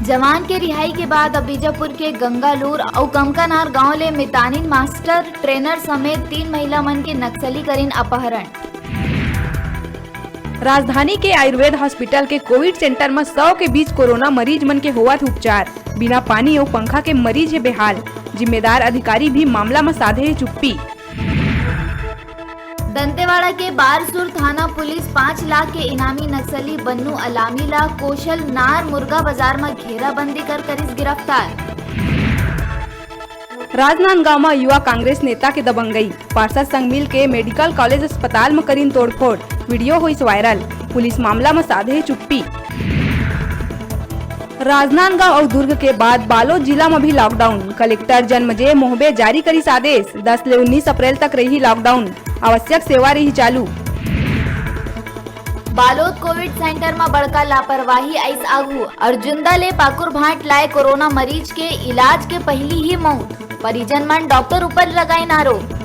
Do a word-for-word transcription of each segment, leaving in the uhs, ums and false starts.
जवान के रिहाई के बाद अब बीजापुर के गंगालूर अउ कमकानार गांव ले मितानिन मास्टर ट्रेनर समेत तीन महिला मन के नक्सली करिन अपहरण। राजधानी के आयुर्वेद हॉस्पिटल के कोविड सेंटर म सौ के बीच कोरोना मरीज मन के होवत उपचार। बिना पानी अउ पंखा के मरीज हे बेहाल। जिम्मेदार अधिकारी भी मामला म साधे हे चुप्पी। दंतेवाड़ा के बारसूर थाना पुलिस पाँच लाख के इनामी नक्सली बन्नू अलामी ला कोशल नार मुर्गा बाजार म घेराबंदी कर करिस गिरफ्तार। राजनांदगांव म युवा कांग्रेस नेता के दबंगई, पार्षद संग मिल के मेडिकल कॉलेज अस्पताल म करिन तोड़फोड़, वीडियो होइस वायरल, पुलिस मामला म साधे चुप्पी। राजनांदगांव अउ दुर्ग के बाद बालोद जिला म भी लॉकडाउन, कलेक्टर जन्मजय मोहबे जारी करिस आदेश, दस ले उन्नीस अप्रैल तक रही लॉकडाउन, आवश्यक सेवा रही चालू। बालोद कोविड सेंटर म बड़का लापरवाही आइस आघू, अर्जुंदा ले पाकुर भांट लाए कोरोना मरीज के इलाज के पहिली ही मउत, परिजन मन डॉक्टर ऊपर लगाइन आरोप।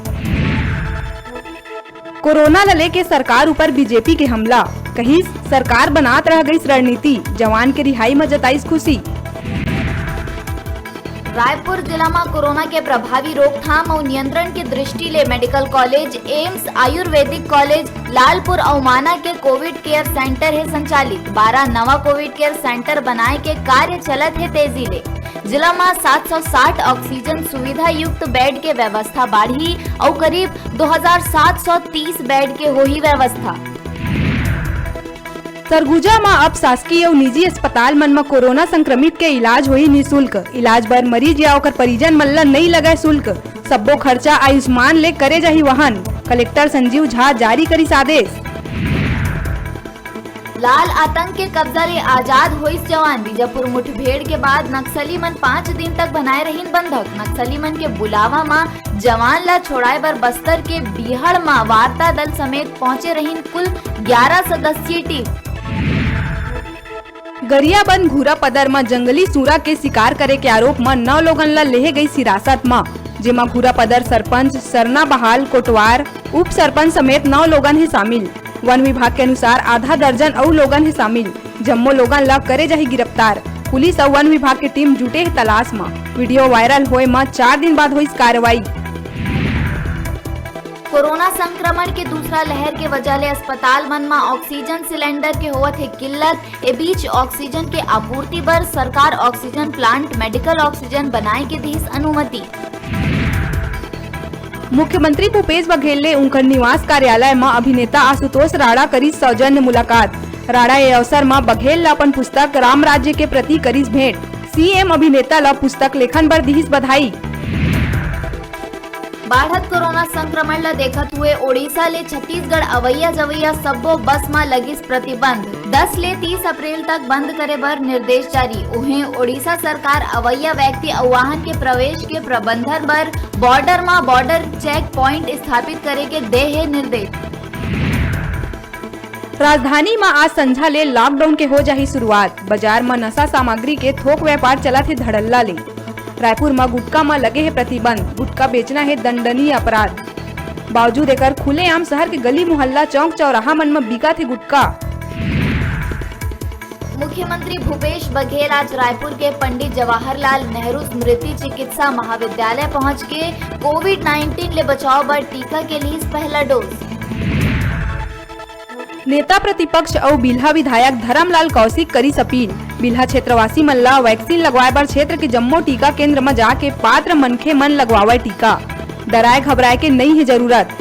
कोरोना ल लेके सरकार ऊपर बीजेपी के हमला, कहिस सरकार बनात रह गइस रणनीति, जवान के रिहाई म जताइस खुशी। रायपुर जिला म कोरोना के प्रभावी रोकथाम अउ नियंत्रण के दृष्टि ले medical college, AIIMS, Ayurvedic college, Lalpur अउ माना के कोविड केयर सेंटर हे संचालित। बारह नवा कोविड केयर सेंटर बनाए के कार्य चलत हे तेजी ले। जिला म सात सौ साठ ऑक्सीजन सुविधा युक्त बेड के व्यवस्था बाढ़ही अउ करीब दो हजार सात सौ तीस बेड के होही व्यवस्था। सरगुजा म अब शासकीय अउ निजी अस्पताल मन म कोरोना संक्रमित के इलाज होही निशुल्क। इलाज बर मरीज या ओकर परिजन मन ल नइ लगय शुल्क। सब्बो खर्चा आयुष्मान ले करे जाही वहन। कलेक्टर संजीव झा जारी करिस आदेश। लाल आतंक के कब्जा ले आजाद होइस जवान। बीजापुर मुठभेड़ के बाद नक्सली मन पाँच दिन तक बनाए रहिन बंधक। नक्सली मन के बुलावा म जवान ला छोड़ाए बर बस्तर के बिहड़ म वार्ता दल समेत पहुंचे रहिन कुल ग्यारह सदस्यीय टीम। गरियाबंद घूरापदर म जंगली सूरा के शिकार करे के आरोप म नौ लोगन ला लेहे गइस हिरासत म, जेमा घूरापदर सरपंच सरना बहाल कोटवार, उप सरपंच समेत नौ लोगन हे शामिल। वन विभाग के अनुसार आधा दर्जन अउ लोगन हे शामिल। जम्मो लोगन ला करे जाही गिरफ्तार। पुलिस अउ वन विभाग के टीम जुटे हे तलाश म। वीडियो वायरल होए म चार दिन बाद होइस कार्रवाई। कोरोना संक्रमण के दूसरा लहर के वजह ले अस्पताल मन म ऑक्सीजन सिलेंडर के होवत हे किल्लत। ए बीच ऑक्सीजन के आपूर्ति बर सरकार ऑक्सीजन प्लांट, मेडिकल ऑक्सीजन बनाए के दिस अनुमति। मुख्यमंत्री भूपेश बघेल ले उंकर निवास कार्यालय म अभिनेता आशुतोष राणा करिस सौजन्य मुलाकात। राणा ए अवसर म बघेल ल अपन पुस्तक राम राज्य के प्रति करिस भेंट। सीएम अभिनेता ल पुस्तक लेखन बर दिहिस बधाई। बाढ़त कोरोना संक्रमण ल देखत हुए ओडिशा ले छत्तीसगढ़ अवैया जवैया सब्बो बस म लगिस प्रतिबंध। दस ले तीस अप्रैल तक बंद करे बर निर्देश जारी। उहें, ओडिशा सरकार अवैया व्यक्ति अउ वाहन के प्रवेश के प्रबंधन बर बॉर्डर म बॉर्डर चेक प्वाइंट स्थापित करे के दे हे निर्देश। राजधानी म आज संझा ले लॉकडाउन के हो जाही शुरुआत। बाजार म नशा सामग्री के थोक व्यापार चलत हे धड़ल्ला ले। रायपुर म गुटखा म लगे हे प्रतिबंध, गुटखा बेचना हे दंडनीय अपराध। बावजूद एकर खुलेआम शहर के गली मोहल्ला, चौक चौराहा मन म बिकत हे गुटखा। मुख्यमंत्री भूपेश बघेल आज रायपुर के पंडित जवाहरलाल नेहरू स्मृति चिकित्सा महाविद्यालय पहुंच के कोविड नाइनटीन ले बचाव बर टीका के लीस पहला डोज। नेता प्रतिपक्ष अउ बिल्हा विधायक धरमलाल कौशिक करिस अपील। बिल्हा क्षेत्रवासी मन ला वैक्सीन लगवाए बर क्षेत्र के जम्मो टीका केंद्र म जाके पात्र मनखे मन लगवावय टीका। डराए घबराए के नइ हे जरूरत।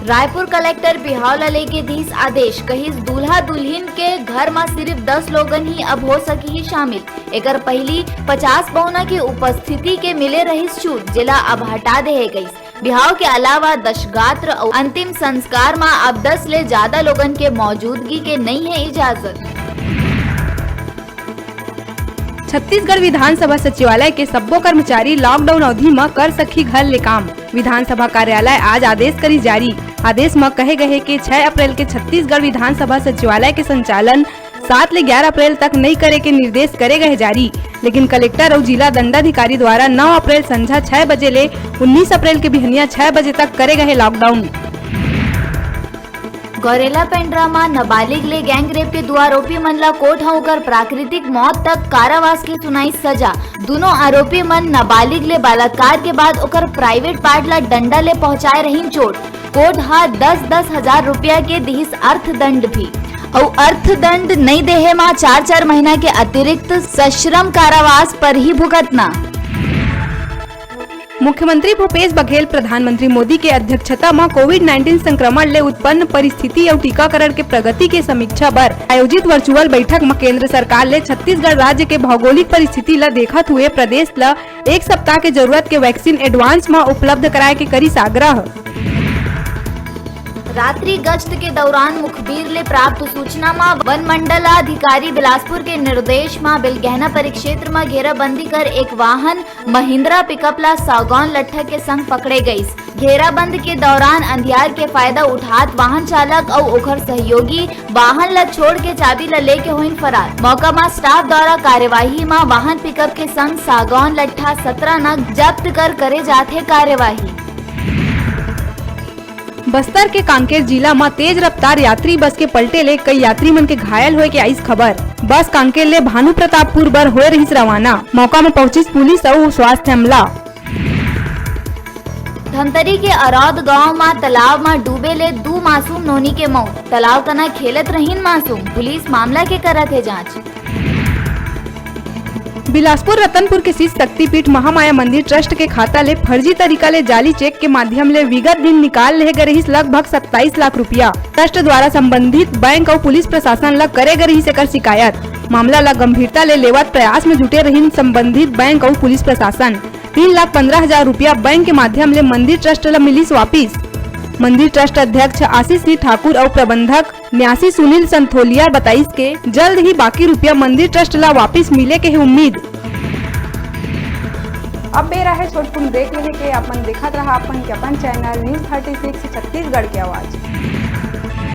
रायपुर कलेक्टर बिहाव ला लेके दीस आदेश, कहिस दूल्हा दुल्हिन के घर म सिर्फ दस लोगन ही अब हो सकिही शामिल। एकर पहिली पचास पौना के उपस्थिति के मिले रहिस छूट, जेला अब हटा देहे गइस। बिहाव के अलावा दशगात्र अउ अंतिम संस्कार म अब दस ले जादा लोगन के मौजूदगी के नइ हे इजाजत। छत्तीसगढ़ विधानसभा सचिवालय के सब्बो कर्मचारी लॉकडाउन अवधि म कर सकही घर ले काम। विधानसभा कार्यालय आज आदेश करिस जारी। आदेश म कहे गए के छह अप्रैल के छत्तीसगढ़ विधानसभा सचिवालय के संचालन सात ले ग्यारह अप्रैल तक नइ करे के निर्देश करे गए जारी, लेकिन कलेक्टर अउ जिला दंडाधिकारी द्वारा नौ अप्रैल संझा छह बजे ले उन्नीस अप्रैल के बिहनिया छह बजे तक करे गए लॉकडाउन। गौरेला पेंड्रा म नाबालिग ले गैंगरेप के दू आरोपी मन ला कोर्ट ह ओकर प्राकृतिक मौत तक कारावास के सुनाइस सजा। दूनों आरोपी मन नाबालिग ले बलात्कार के बाद ओकर प्राइवेट पार्ट ला डंडा ले पहुंचाए रहिन चोट। कोर्ट ह दस दस हजार रुपया के दिहिस अर्थदंड भी, अउ अर्थदंड नइ देहे म चार चार महीना के अतिरिक्त सश्रम कारावास परही भुगतना। मुख्यमंत्री भूपेश बघेल प्रधानमंत्री मोदी के अध्यक्षता म कोविड नाइनटीन संक्रमण ले उत्पन्न परिस्थिति अउ टीकाकरण के प्रगति के समीक्षा बर आयोजित वर्चुअल बैठक म केंद्र सरकार ले छत्तीसगढ़ राज्य के भौगोलिक परिस्थिति ल देखत हुए प्रदेश ल एक सप्ताह के जरूरत के वैक्सीन एडवांस म उपलब्ध कराए के करिस आग्रह। रात्रि गश्त के दौरान मुखबिर ले प्राप्त सूचना म वन मंडल अधिकारी बिलासपुर के निर्देश म बिलगहना परिक्षेत्र म घेराबंदी कर एक वाहन महिंद्रा पिकअप ला सागौन लट्ठा के संग पकड़े गइस। घेराबंद के दौरान अंधियार के फायदा उठात वाहन चालक अउ ओखर सहयोगी वाहन ला छोड़ के चाबी ला लेके होइन फरार। मौका म स्टाफ द्वारा कार्यवाही म वाहन पिकअप के संग सागौन लट्ठा सत्रह नग जब्त कर करे जात हे कार्यवाही। बस्तर के कांकेर जिला म तेज रफ्तार यात्री बस के पलटे ले कई यात्री मन के घायल होए के आइस खबर। बस कांकेर ले भानु प्रतापपुर बर होए रहिस रवाना। मौका म पहुंचिस पुलिस अउ स्वास्थ्य अमला। धमतरी के अरौद गांव म तालाब म डूबे ले दू मासूम नोनी के मौत। तालाब कना खेलत रहिन मासूम। पुलिस मामला के करत हे जांच। बिलासपुर रतनपुर के शिव शक्तिपीठ महामाया मंदिर ट्रस्ट के खाता ले फर्जी तरीका ले जाली चेक के माध्यम ले विगत दिन निकाल लेहे गे रहिस लगभग सत्ताईस लाख रुपया। ट्रस्ट द्वारा संबंधित बैंक अउ पुलिस प्रशासन ल करे गे रहिस एकर शिकायत। मामला ल गंभीरता ले लेवत प्रयास म जुटे रहिन संबंधित बैंक अउ पुलिस प्रशासन। तीन लाख पंद्रह हजार रुपया बैंक के माध्यम ले मंदिर ट्रस्ट ल मिलिस वापिस। मंदिर ट्रस्ट अध्यक्ष आशीष सिंह ठाकुर अउ प्रबंधक न्यासी सुनील संथोलिया बताइस के जल्द ही बाकी रुपया मंदिर ट्रस्ट ला वापिस मिले के हे उम्मीद। अब बेरा हे छोटकुन ब्रेक लेहे के। आप मन देखत रहा अपन के अपन channel news thirty six Chhattisgarh के आवाज।